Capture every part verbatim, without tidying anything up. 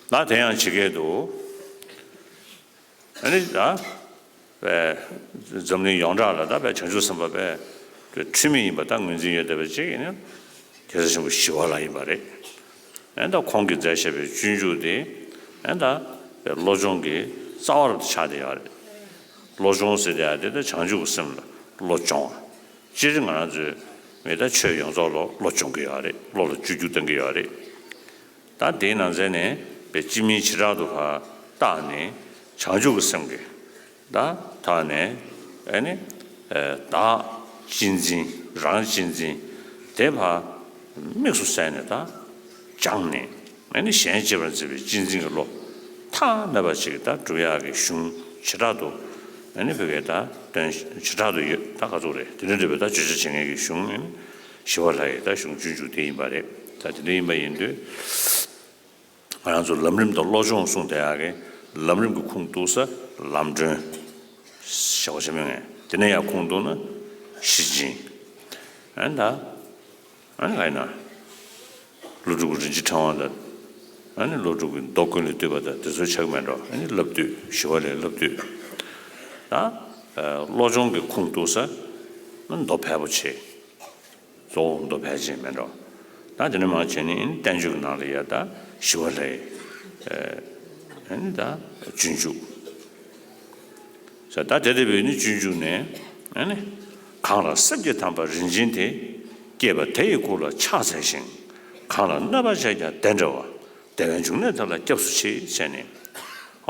ད་དེ་ཡང་ཇི་སྐད་དུ། ཨ་ནི་ད་པའི་འཛམ་གླིང་ཡོངས་གྲགས་ལ་ད་པའི་བྱང་ཆུབ་སེམས་དཔའ་པའི་འཁྲུལ་མེད་ཡིན་པ་ད་ངོས་འཛིན་ཡོད་བསྡད་པ་ཅིག་ཡིན་ན་གེ་སར་ཆེན་པོ་ཞི་བ་ལྷ་ཡིན་པ་རེད། ཨ་ནི་ད་ཁོང་གིས་མཛད་བཞག་པའི་སྤྱོད་འཇུག་དེ་ཨ་ནི་ད་པའི་བློ་སྦྱོང་གི་རྩ་བ་རུ་ཆགས་བསྡད་ཡོད་རེད། བློ་སྦྱོང་ཟེར་བསྡད་ཡ་དེ་ད་བྱང་ཆུབ་ཀྱི་སེམས་ལ་བློ་སྦྱོང་བ། སྤྱིར་ང་རང་ཚོའི་མི་ད་ཆོས་ཡོངས་རྫོགས་ལ་བློ་སྦྱོང་གི་ཡོད་རེད། བློ་ལ་བཅོས་བསྒྱུར་གཏང་གི་ཡོད་རེད། ད་དེའི་ནང་ཚན་ནས་པའི་སྤྱི་མིང་བྱེ་བྲག་ཏུ་ཕར་བཏགས་ནས་བྱང་ཆུབ་ཀྱི་སེམས་ཀྱི་ད་དག་ནས་ཨ་ནི་བདག་གཅེས་འཛིན་རང་གཅེས་འཛིན་དེ་ཕར་དམིགས་སུ་བསལ་ནས་ད་སྦྱངས་ནས་ཨ་ནི་གཞན་གཅེས་པར་འཛིན་པའི་གཅེས་འཛིན་གྱི་བློ་ཐ་མལ་པ་ཅིག་ད་སྒྲུབ་ཡག་གི་གཞུང་བྱེ་བྲག་ཏུ་ཨ་ནི་བོད་སྐད་ད་དོན་བྱེ་བྲག་ཏུ་ཡོད། ད་ག་ཚོད་རེད། དེ་འདྲ་འདྲ་བའི་ད་བརྗོད་བྱ་བྱེད་མཁན་གྱི་གཞུང་ཨ་ནི་ཞི་བ་ལྷ་ཡི་ད་གཞུང་སྤྱོད་འཇུག་དེ་ཡིན་པ་རེད། ད་དེ་འདྲ་ཡིན་པ་ཡིན་དུས། ང་རང་ཚོ་ལམ་རིམ་དང་བློ་སྦྱོང་གསུངས་བསྡད་ཡག་གི་ལམ་རིམ་གྱི་ཁུངས་གཏུགས་ས་ལམ་སྒྲོན་ཞེས་པ་ཆེན་མོ་ངས་དེ་ནས་ཡང་ཁུངས་གཏུགས་ན་ཤེར་ཕྱིན། ཨ་ནི་ད་ཨ་ནི་ག་ཡིན་ན་ཀླུ་སྒྲུབ་ཀྱི་རིན་ཆེན་ཕྲེང་བ་དང་ཨ་ནི་ཀླུ་སྒྲུབ་ཀྱི་མདོ་ཀུན་ལས་བཏུས་པ་དང་དེ་ཚོ་ཆགས་མེད་འགྲོ། ཨ་ནི་བསླབ་བཏུས་ཞི་བ་ལྷའི་བསླབ་བཏུས་ད་བློ་སྦྱོང་གི་ཁུངས་གཏུགས་ས་ཨ་ནི་མདོ་ཕལ་པོ་ཆེ། གཙོ་བོ་མདོ་ཕལ་ཆེར་མེད་འགྲོ། ད་དེ་ནས་མར་བྱས་ནས་བསྟན་བཅོས་ཀྱི་ནང་ལ་ཡ་ད་ཞི་བ་ལྷའི་ཨ་ནི་ད་སྤྱོད་འཇུག་ད་དེ་ལྟ་བུའི་ནི་སྤྱོད་འཇུག་ནས་ཨ་ནི་གང་ལ་སེམས་ཀྱི་དམ་པ་རིན་ཆེན་དེ། སྐྱེས་པ་དེ་ཡི་སྐུ་ལ་ཕྱག་འཚལ་ཞིང་། གང་ལ་གནོད་པ་བྱས་ཀྱང་བདེ་འདྲ་བ། བདེ་བའི་འབྱུང་གནས་དེ་ལ་སྐྱབས་སུ་མཆི་ཟེར་ནས།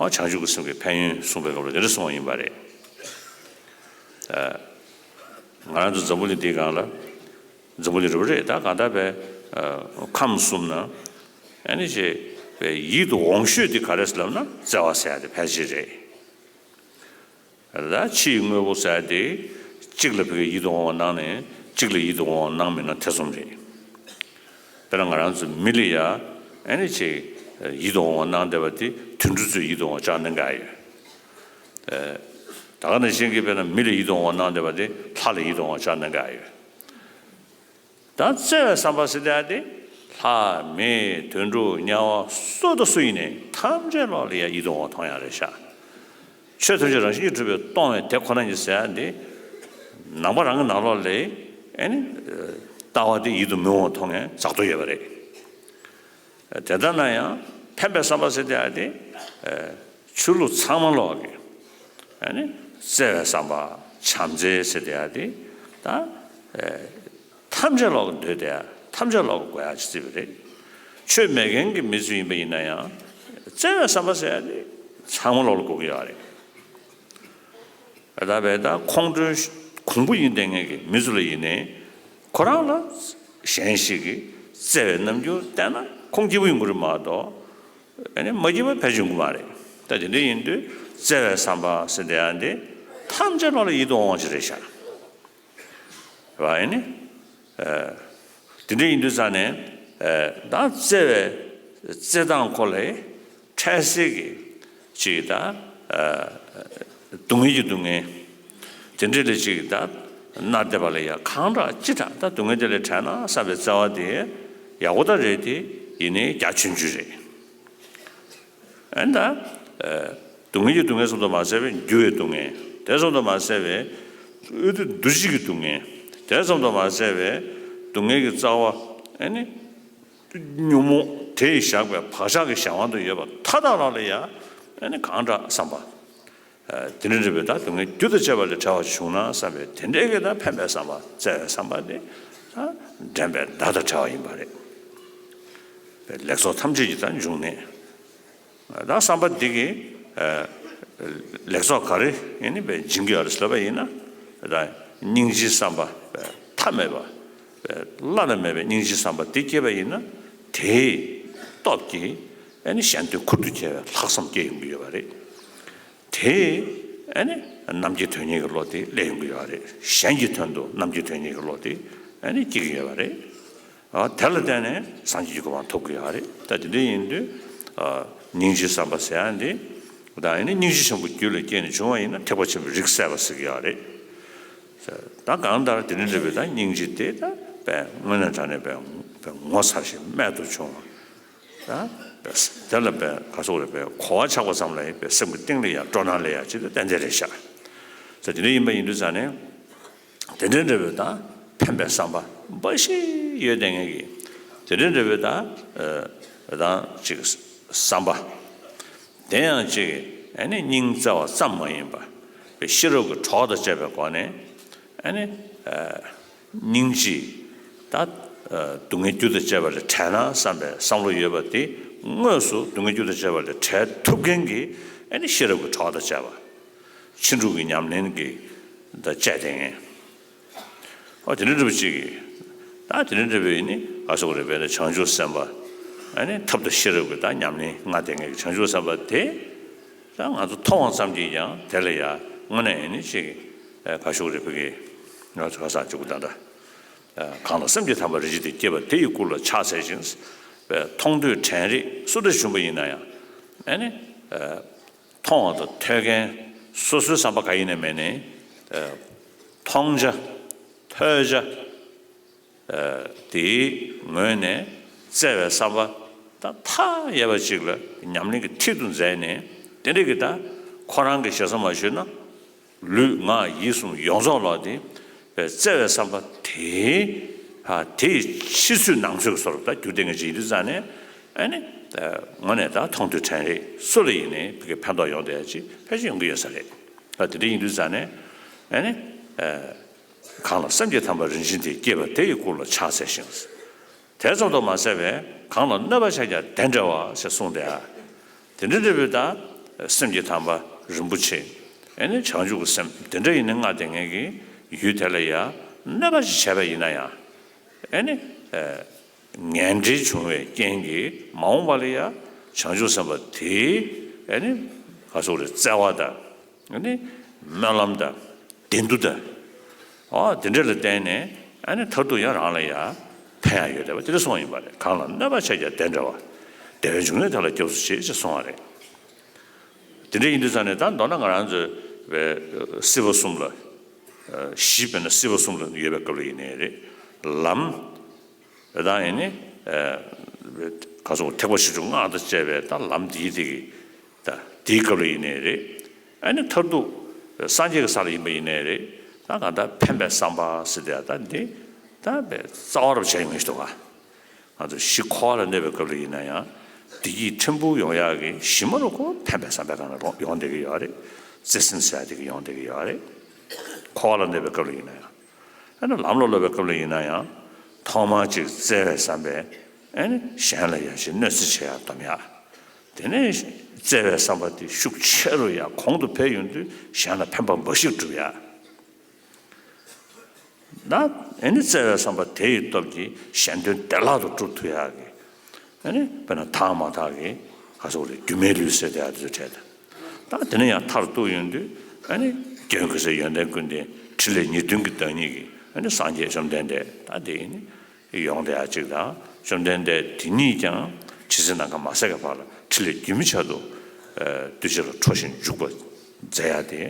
ཨོ་བྱང་ཆུབ་ཀྱི་སེམས་ཀྱི་ཕན་ཡོན་གསུངས་པའི་སྐབས་ལ་དེ་འདྲ་གསུངས་པ་ཡིན་པ་རེད། ང་རང་ཚོ་འཛམ་བུ་གླིང་འདིའི་སྒང་ལ་འཛམ་བུ་གླིང་རེད་པ་རེད། ད་གང་ལྟར་པའི་ཁམས་གསུམ་ན་ཨ་ནི་ཅེས་པའི་ཡིད་དུ་འོང་ཤོས་དེ་ག་རེ་ལབ་ན་བརྩེ་བ་ཟེར་ཡ་དེ་ཕལ་ཆེར་རེད། ད་ཕྱི་ཡི་དངོས་པོ་ཟེར་ཡ་དེ་གཅིག་ལ་ཕ་གི་ཡིད་དུ་འོང་བ་སྣང་ནས་གཅིག་ལ་ཡིད་དུ་འོང་བ་སྣང་མི་སྣང་ཐེ་ཚོམ་རེད། དཔེར་ན་ང་རང་ཚོ་མི་ལ་ཡ་ཨ་ནི་ཅེས་ཡིད་དུ་འོང་བ་སྣང་བསྡད་པ་དེ་དུད་འགྲོ་ཚོས་ཡིད་དུ་འོང་བ་ཅག་སྣང་ག་ཡོད། ད་ག་ནང་བཞིན་གྱི་དཔེར་ན་མི་ལ་ཡིད་དུ་འོང་བ་སྣང་བསྡད་པ་དེ་ལྷ་ལ་ཡིད་དུ་འོང་བ་ཅག་སྣང་ག་ཡོད། ད་བརྩེ་བའི་བསམ་པ་ཟེར་ཡ་དེ་ལྷ་མི་དུད་འགྲོ་དམྱལ་བ་སུ་དང་སུ་ཡིན་ནའི་ཐམས་ཅད་ལོག་ལ་ཡ་ཡིད་དུ་འོང་བ་མཐོང་ཡ་རེད་ཤག་ཆོས་ཐམས་ཅད་རང་བཞིན་གྱིས་གྲུབ་པས་སྟོང་བའི་དེ་ཁོ་ན་ཉིད་ཟེར་ཡ་འདི་ནང་པ་རང་གི་ནང་ལོགས་ལ་ཨ་ནི་ལྟ་བ་དེ་ཡིད་དུ་མི་འོང་བ་མཐོང་མཁན་ཛག་ཏུ་ཡོད་པ་རེད། དེ་ལྟ་ན་ཡང་ཕན་པའི་བསམ་པ་ཟེར་ཡ་དེ་ཆོས་ལུགས་ཚང་མ་ལོག་གི་ཨ་ནི་བརྩེ་བའི་བསམ་པ་བྱམས་བརྩེ་ཟེར་ཡ་དེ་ད། ཐམས་ཅད་ལོག་གི་འདོད་དེ་ཐམས་ཅད་ལོག་གི་དགོས་ཡག་ཅིག་བརྩིས་པ་རེད། ཆོས་མེད་མཁན་གྱི་མི་ཚོ་ཡིན་པ་ཡིན་ན་ཡང་བརྩེ་བའི་བསམ་པ་ཟེར་ཡ་དེ་ཚང་མ་ལོག་ལ་དགོས་ཀྱི་ཡོད་རེད། ད་བས་ད་ཁོང་ཁྲོའི་གོང་བུ་ཡིན་བསྡད་མཁན་གྱི་མི་ཚོ་ལ་ཡིན་ནའི་ཁོ་རང་ལ་གཞན་ཞིག་གིས་བརྩེ་བའི་རྣམ་འགྱུར་བསྟན་ན་ཁོང་སྐྱིད་པོ་ཡོང་གི་རེད་མ་གཏོགས་ཨ་ནི་མ་སྐྱིད་པ་ཕལ་ཆེར་ཡོང་གི་མ་རེད། ད་དེ་འདྲ་ཡིན་དུས་བརྩེ་བའི་བསམ་པ་ཟེར་བསྡད་ཡ་འདི་ཐམས་ཅད་ལོག་ལ་ཡིད་དུ་འོང་བ་ཞིག་རེད་ཤག་རེད་བ། ཨ་ནི། དེ་འདྲ་ཡིན་དུས་ཙང་ནས། ད་བརྩེ་བའི་བརྩེ་སྟངས་ཁོ་ལས་འཕྲལ་སེལ་གྱི་ཅིག་ད། སྡུག་བསྔལ་གྱི་སྡུག་བསྔལ། དེ་འདྲ་ལས་ཅིག་ད་མནར་བསྡད་པ་ལ་ཡ་གང་དྲག་ཅི་དྲག་ད་སྡུག་བསྔལ་དེ་ལས་བྲལ་ན་བསམ་པའི་བརྩེ་བ་དེ་ཡག་པོ་ད་རེད་དེ་ཡིན་ནའི་རྒྱ་ཆུང་ཆུང་རེད། ཨ་ནི་ད། སྡུག་བསྔལ་གྱི་སྡུག་བསྔལ་ཙམ་དུ་མ་ཟད་པའི་འགྱུར་བའི་སྡུག་བསྔལ། དེ་ཙམ་དུ་མ་ཟད་པའི་འོ་དེ་འདུ་བྱེད་ཀྱི་སྡུག་བསྔལ། དེ་ཙམ་དུ་མ་ཟད་པའི་སྡུག་བསྔལ་གྱི་རྩ་བ་ཨ་ནི་ཉོན་མོངས་དེ་ཡིས་བཞག་པའི་བག་ཆགས་ཀྱི་གཞན་དབང་དུ་ཡོད་པ་མཐའ་དག་ལ་ལ་ཡ་ཨ་ནི་གང་དྲག་བསམ་པ། དེ་འདྲ་འདྲ་བའི་ད་སྡུག་བསྔལ་རྒྱུ་དང་བཅས་པ་ལས་བྲལ་བ་བྱུང་ན་བསམ་པའི་དེ་འདྲའི་གི་ད་ཕན་པའི་བསམ་པ་བརྩེ་བའི་བསམ་པ་དེ་ད་འདྲེན་པའི་མདའ་དང་བྲལ་བ་ཡིན་པ་རེད། ལེགས་ཚོགས་ཐམས་ཅད་ཀྱི་ད་འབྱུང་གནས། ད་བསམ་པ་འདི་གིས་ལེགས་ཚོགས་ག་རེ་ཡིན་ནི་བས་སྦྱིན་གྱི་ཡོད་རེད་ཟེར་བ་ཡིན་ན། ད་སྙིང་རྗེའི་བསམ་པ་མཐའ་མེད་པ། བླ་ན་མེད་པའི་སྙིང་རྗེའི་བསམ་པ་འདི་སྐྱེས་པ་ཡིན་ན་དེའི་སྟོབས་ཀྱིས་ཨ་ནི་གཞན་དོན་ཁུར་དུ་ཁྱེར་བའི་ལྷག་བསམ་སྐྱེ་ཡོང་གི་ཡོད་པ་རེད། དེས་ཨ་ནི་རྣམ་མཁྱེན་དོན་གཉེར་གྱི་བློ་དེ་སླེབས་ཡོང་གི་ཡོད་རེད། གཞན་གྱི་དོན་དུ་རྣམ་མཁྱེན་དོན་གཉེར་གྱི་བློ་དེ་ཨ་ནི་སྐྱེ་གི་ཡོད་པ་རེད། ཨ་དེ་ལ་བརྟེན་ནས་སངས་རྒྱས་ཀྱི་གོ་འཕང་ཐོབ་ཀྱི་ཡོད་རེད། ད་དེ་འདྲ་ཡིན་དུས་ཨ་སྙིང་རྗེའི་བསམ་པ་ཟེར་ཡ་འདི་ད་ཨ་ནི་སྙིང་རྗེ་ཆེན་པོ་རྒྱུད་ལ་སྐྱེས་ནས་བྱུང་བ་ཡིན་ན་ཐེག་པ་ཆེན་པོའི་རིགས་སད་པ་ཟེར་གྱི་ཡོད་རེད། ད་གང་ལྟར་དེ་འདྲ་འདྲ་བའི་ད་སྙིང་རྗེ་དེ་ད་དཔེ་དངོས་གནས་དྲང་གནས་དཔེ་དཔེ་ངོ་མཚར་ཞིང་རྨད་དུ་བྱུང་བ། ད་དེ་ལ་པའི་ག་སོགས་རེད་པའི་གོ་བ་ཆགས་པ་ཙམ་ལ་ཡང་པའི་སེམས་ཀྱི་གཏིང་ལ་ཡང་སྤྲོ་སྣང་སླེབས་ཡ་ཅིག་ཏུ་ཏན་ཏན་རེད་ཤག་ད་དེ་འདྲ་ཡིན་པ་ཡིན་དུས་ཙང་ནས་དེ་འདྲ་འདྲ་བའི་ད་ཕན་པའི་བསམ་པ་འབའ་ཞིག་ཡོད་བསྡད་མཁན་གྱི་དེ་འདྲ་འདྲ་བའི་ད་ད་ཅིག་བསམ་པ། དེ་ཡང་ཅིག་ཨ་ནི་སྙིང་བརྩེ་བ་ཙམ་མ་ཡིན་པར་ཤེས་རབ་ཀྱི་གྲོགས་དང་བཅས་པའི་སྒོ་ནས་ཨ་ནི་སྙིང་རྗེ་ད་སྡུག་བསྔལ་རྒྱུ་དང་བཅས་པ་ལས་བྲལ་ན་བསམ་པའི་བསམ་བློ་ཡོད་པ་དེ་དངོས་སུ་སྡུག་བསྔལ་རྒྱུ་དང་བཅས་པ་ལས་བྲལ་ཐུབ་མཁན་གྱི་ཨ་ནི་ཤེས་རབ་ཀྱི་གྲོགས་དང་བཅས་པ་ཕྱིན་དྲུག་གི་ཉམས་ལེན་གྱི་ད་བཅས་ཏེ་ངས། ཨོ་དེ་འདྲ་འདྲ་བོ་ཅིག་གིས། ད་དེ་འདྲ་འདྲ་བོའི་ནི་ག་སོགས་རེད་པས་ན་བྱང་ཆུབ་སེམས་དཔའ། ཨ་ནི་ཐབས་དང་ཤེས་རབ་ཀྱི་ད་ཉམས་ལེན་ལྔ་ལྡན་མཁན་གྱི་བྱང་ཆུབ་སེམས་དཔའ་དེ། ད་ང་ཚོ་མཐོང་བ་ཙམ་གྱིས་ཀྱང་དེ་ལ་ཡ་དངོས་གནས་ནི་ཅིག་ག་སོགས་རེད་པས་ཀྱི་ང་ཚོ་ག་ས་འཇུག་ད་ད། གང་ལ་སེམས་ཀྱི་དམ་པ་རིན་ཆེན་གཏེར་བསྐྱེད་པ་དེ་ཡི་སྐུ་ལ་ཕྱག་འཚལ་ཞིང་། མཐོང་ཐོས་དྲན་རེག་སུ་འདྲ་བྱུང་བ་ཡིན་ན་ཡང་། ཨ་ནི། མཐོང་བ་དང་ཐོས་མཁན་སོ་སོའི་བསམ་པ་ག་ཡིན་ནའི་མེད་ནའི། མཐོང་བྱ། ཐོས་བྱ། དེའི་ངོས་ནས་བརྩེ་བའི་བསམ་པ་དང་མཐའ་ཡས་པ་ཅིག་ལ་ཉམས་ལེན་གྱི་མཐིལ་དུ་མཛད་ནས་དེ་འདྲ་གི་ད་ཁོ་རང་གི་ཞེ་ས་མ་ཞུས་ན་ལུས་ངག་ཡིད་གསུམ་ཡོངས་རྫོགས་ལ་དེ་བརྩེ་བའི་བསམ་པ་དེའི་ཧ་དེ་ཡི་ཕྱི་ཚུལ་ནང་ཚུལ་གྱི་བཟོ་འདྲ་ད་རྒྱུ་ལྡན་གྱི་ཅིག་ཡིན་དུས་ཙང་ནས་ཨ་ནི་དངོས་གནས་ད་མཐོང་ཐོས་དྲན་རེག་སུ་ལ་ཡིན་ནའི་ཕ་གི་ཕན་ཐོགས་ཡོང་བསྡད་ཡ་ཅིག་ཕལ་ཆེར་ཡོང་གི་ཡོད་ས་རེད། ད་དེ་འདྲ་ཡིན་དུས་ཙང་ནས་ཨ་ནི། གང་ལ་སེམས་ཀྱི་དམ་པ་རིན་ཆེན་གཏེར་བསྐྱེད་པ་དེ་ཡི་སྐུ་ལ་ཕྱག་འཚལ་ཞིང་། དེ་ཙམ་དུ་མ་ཟད་པས་གང་ལ་གནོད་པ་ཆགས་ཀྱང་བདེ་འབྲེལ་བ་ཞེས་གསུངས་ཏེ། དེ་འདྲ་འདྲ་བོའི་ད་སེམས་ཀྱི་དམ་པ་རིན་པོ་ཆེ་ཨེ་ནི་བྱང་ཆུབ་ཀྱི་སེམས་དེ་འདྲ་ཡིན་ནི་ལྔ་ལྡན་མཁན་གྱི་ཡུལ་དེ་ལ་ཡང་གནོད་པ་ཞིག་བྱས་པ་ཡིན་ན་ཡང་ཨེ་ནི་ངན་འབྲེལ་བྱུང་བའི་རྐྱེན་གྱིས་མ་འོངས་པ་ལ་ཡང་བྱང་ཆུབ་སེམས་དཔའ་དེའི་ཨེ་ནི་ག་སོགས་རེད་བརྩེ་བ་དང་། ཨ་ནི་སྨོན་ལམ་དང་བདེ་འདུ་དང་། ཨོ་དེ་འདྲ་ལ་བརྟེན་ནས་ཨ་ནི་མཐར་ཐུག་ཡང་རང་ལ་ཡང་ཕན་ཡང་ཡོད་བསྡད་པ་དེ་འདྲ་གསུངས་པ་ཡིན་པ་རེད། གང་ལ་གནོད་པ་ཆགས་ཀྱང་བདེ་འབྲེལ་བ། བདེ་བའི་འབྱུང་གནས་དེ་ལ་སྐྱབས་སུ་མཆི་ཞེས་གསུངས་པ་རེད། དེ་འདྲ་ཡིན་དུས་ཙང་ནས་ད་མདོར་ན་ང་རང་ཚོའི་བའི་སྲིད་པ་གསུམ་ལ་གཞི་དཔེར་ན་སྲིད་པ་གསུམ་ལ་ཡོད་པའི་སྐབས་ལ་ཡིན་ནའི་རེད། ལམ། དེ་དང་ཡིན་ནི། ག་སོགས་ཐེག་པ་བཅུ་དྲུག་སྔགས་དང་བཅས་པའི་ད་ལམ་འདིའི་སྟེང་གི་ད་འདིའི་སྐབས་ལ་ཡིན་ནའི་རེད། ཨ་ནི་མཐར་ཐུག་སངས་རྒྱས་ཀྱི་ས་ལ་ཡིན་པ་ཡིན་ནའི་རེད། ད་གང་ལྟར་ཕན་པའི་བསམ་པ་ཟེར་དེ་ད་འདི་ད་པའི་རྩ་བ་རུ་བྱས་ཡོང་གི་འདུག་ག་ང་ཚོ་གཞི་འཁོར་བ་ལ་གནས་པའི་སྐབས་ལ་ཡིན་ན་ཡང་བདེ་སྐྱིད་ཕྲན་བུ་ཡོང་ཡག་གི་གཞི་མ་རུ་ཁོ་ཕན་པའི་བསམ་པའི་སྒང་ལ་ཡོང་བསྡད་ཀྱི་ཡོད་རེད། བརྩེ་སེམས་ཟེར་ཡག་དེ་གི་ཡོང་བསྡད་ཀྱི་ཡོད་རེད། འཁོར་བ་ལ་གནས་པའི་སྐབས་ལ་ཡིན་ན་ཡང་། ཨ་ནི་ལམ་ལ་སློབ་པའི་སྐབས་ལ་ཡིན་ན་ཡང་ཐོག་མར་ཅིག་བརྩེ་བའི་བསམ་པས་ཨ་ནི་གཞན་ལ་ཡང་ཅིག་གནོད་འཚེ་བྱེད་ཡག་སྡོམ་ཡག་དེ་ནས་བརྩེ་བའི་བསམ་པ་དེ་ཤུགས་ཆེ་རུ་ཡང་གོང་དུ་འཕེལ་ཡོང་དུས་གཞན་ལ་ཕན་པ་འབའ་ཞིག་སྒྲུབ་ཡག་ད་ཨ་ནི་བརྩེ་བའི་བསམ་པ་དེ་ཡི་སྟོབས་ཀྱིས་གཞན་དོན་བདེ་བླག་ཏུ་སྒྲུབ་ཐུབ་ཡག་གི་ཨ་ནི་དཔེར་ན་དག་མ་དག་གི་ག་སོགས་རེད་སྒྱུ་མའི་ལུས་ཟེར་དེ་ཡག་དེ་ཚོ་བྲལ་ད། ད་དེ་ནས་ཡང་མཐར་གཏུགས་ཡོང་དུས་ཨ་ནི་སྐྱོན་ཀུན་ཟད་ཡོན་ཏན་ཀུན་ལྡན་ཕྲིན་ལས་ཉེར་བདུན་གྱི་བདག་ཉིད་ཀྱི་ཨ་ནི་སངས་རྒྱས་བཅོམ་ལྡན་འདས་ད་དེ་ནི་ཡོང་བསྡད་ཡག་ཅིག་དང་བཅོམ་ལྡན་འདས་དེ་ཉིད་ཀྱང་ཇི་སྲིད་ནམ་མཁའ་མ་ཟད་ཀྱི་བར་ལ་ཕྲིན་ལས་རྒྱུན་མི་ཆད་དུ་གདུལ་བྱ་ལ་འཕྲོ་ཞིང་འཇུག་པ་མཛད་ཡག་དེ་